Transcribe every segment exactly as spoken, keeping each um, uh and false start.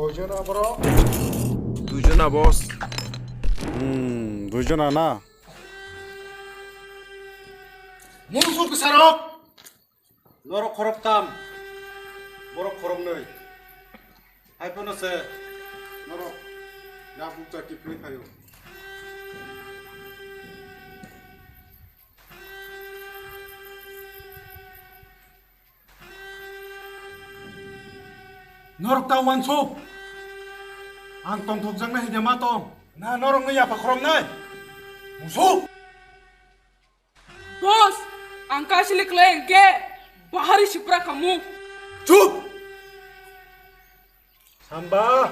Duijona borok. Duijona boss. Hmm, duijona na. Musu kesarok. Norok khoroktam, borok khoroknwi. Hai phano se norok ya bukcha kiphilwi phaio. Norok ta uansuk. Ang tongthokjaknai hai de ma tong. Na norokno yapha khoroknai. Musuk. Boss, ang kaisili klai hwnkhe bahari sipra khamu. Chup! Samba!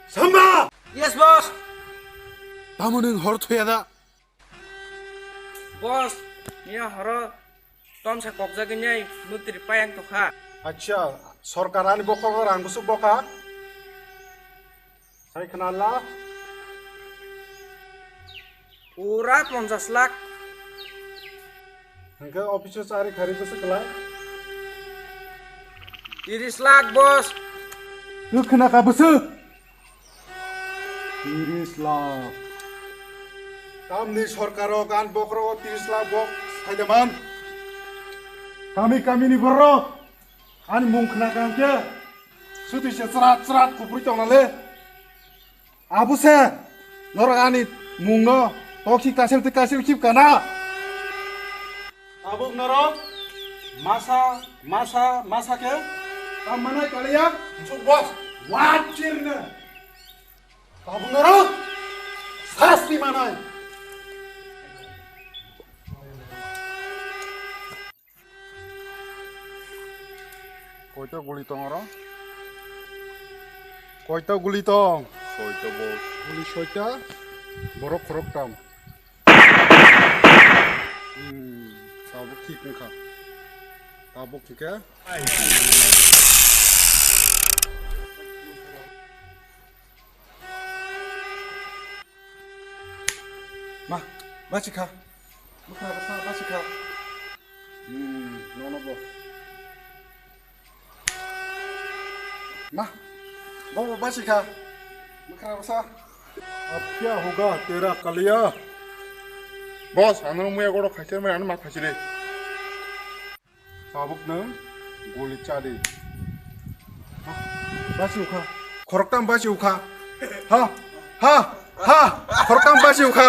Samba! Yes, boss. Tamo nwng hor thuya da? Boss, miya horo tomsa kokjagwi nai mutri payang tokha. Acha, sorkar ani bokhorok rang bwswk boka? Sai khna la. Pura ponchash lakh. Hwnkhe office o chari khari bwswk kwlai? Tiris lakh, boss. Nwng khna kha bwswk? Tiris lakh. Tamni sorkaro gan bokhorogo tiris lakh bok saidaman. Kami kamini borok ani mung khna kha hwnkhe suti se chwrat chwrat kuphuri tongna le. Abo se norok ani mungno tokhi kasil tei kasil khib kana. Tabuk norok masa, masa, masa khe tam manai kaliya, nsuk bos, wachirne. Tabuk norok sasti manai. Koita guli tong oro? Koita guli tong? Soita bo. Guli soita, borok khoroktam. Hmm, tabuk thik wngkha. Tabuk hwnkhe. Ma, bachikha. Bwkha bwsa bachikha. Hmm, nono bo. Ma, bo bo bachikha. Bwkha bwsa. Ab kya hoga tera kaliya? Boss, ano muya goro khaisir mai ano ma khaisire. Tabuk nwng guli chadi. Basi ukha. Khoroktam basi ukha. Ha, ha, ha. Khoroktam basi ukha.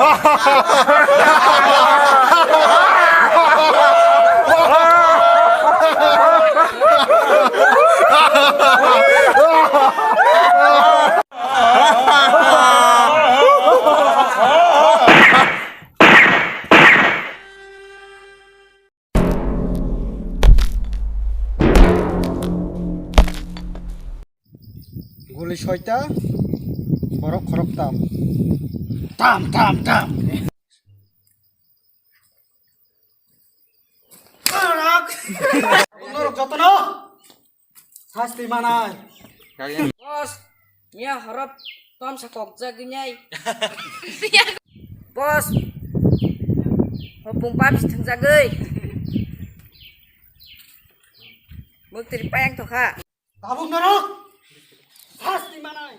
Ha, ha, ha. Guli soita, borok khoroktam. Tam, tam, tam. Norok jotono sasti manai. Boss, miya horop tomsa kokjagwi nai. Boss, hopung pabis thwngjagwi. Muktri payang tokha. Tabuk norok sasti manai.